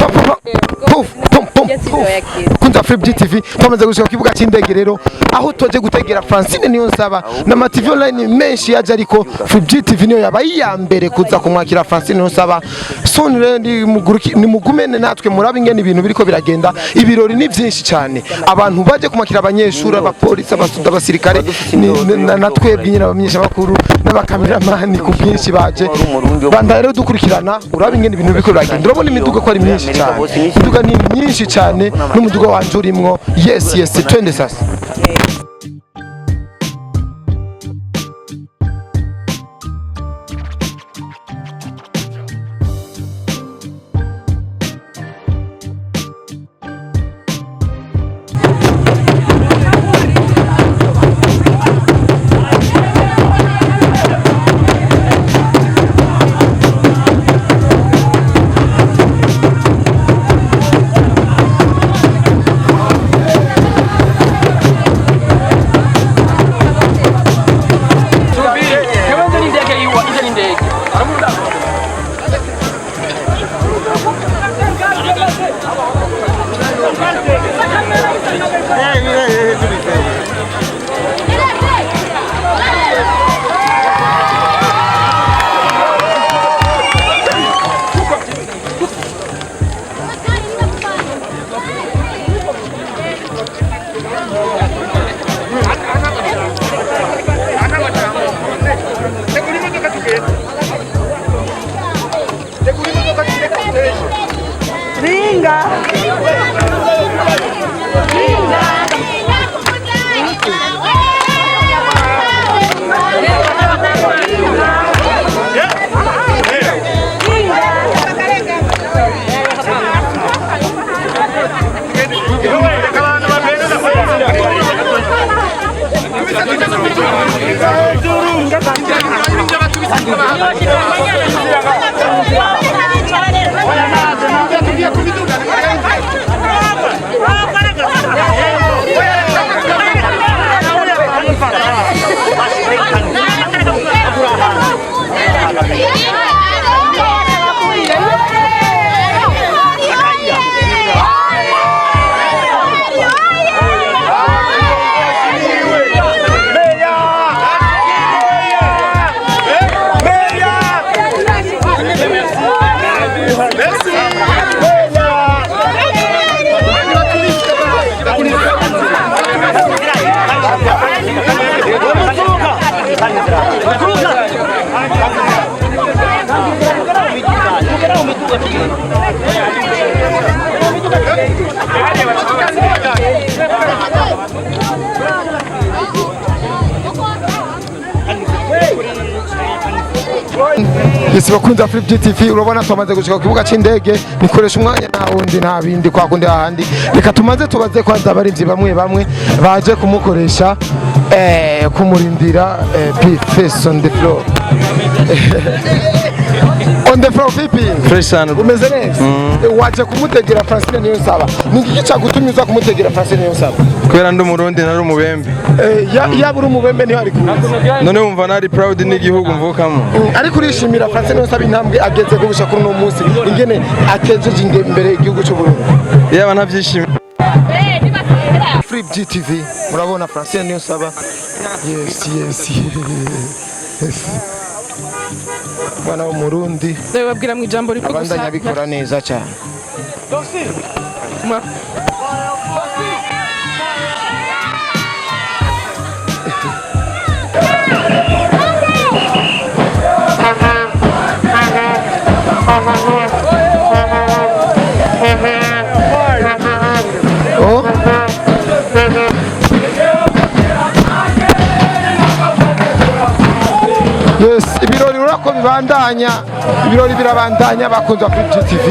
Pa, pa, pa. Puf, pum, pum, puf. Kunza Free TV twamaze gushika ku kibuga cy'indege rero, aho twaje gutegera Francine Niyonsaba n'ama TV online menshi yaje, ariko Free TV niyo yabaye iya mbere kuza kumwakira Francine Niyonsaba. Soon rero nimugumene natwe murabe ingene ibintu biriko biragenda. Ibirori ni byinshi cyane, abantu baje kumwakira, abanyeshuri, abapolisi, abasuda, abasirikare, na twebwe nyine abamenyesha bakuru n'abakameramani ku bwinshi baje banda. Rero dukurikirana, urabe ingene ibintu biriko biragenda. Urabona imiduga ko ari myinshi cyane, imiduga ni myinshi cyane, n'umuduga wanje urimwo. Yes, twende sasa. Yes, bakunze Flip TV, urabona twamaze gushika ku kibuga c'indege. Nikoresha umwanya, nta wundi, nta bindi, kwa kundi hahandi. Reka tumaze tubaze kwanza abarimvyi bamwe bamwe baje kumukoresha, kumurindira. B Face on the floor, on the floor. Vipi? Fresh sana. Umeze neza? Waje kumutegera Francine Niyonsaba, ni iki cyagutumye uza kumutegera Francine Niyonsaba? Kubera ndi Umurundi, nari umubembe. Yaba uri umubembe niho ari kuza. None wumva nari proud n'igihugu mvukamo. Ariko urishimira Francine Niyonsaba, intambwe ageze ko gushika kuri uno munsi, ingene atejeje imbere igihugu cy'u Burundi? Yaba ntabyishimiye. Free GTV, murabona Francine Niyonsaba. Yes, mwana w'Umurundi. Ndabibabwira mu ijambo rimwe gusa. Abandanya abikora neza cyane. Oh. Yes, ibirori urako bibandanya, ibirori birabandanya, bakunze kuri GTV.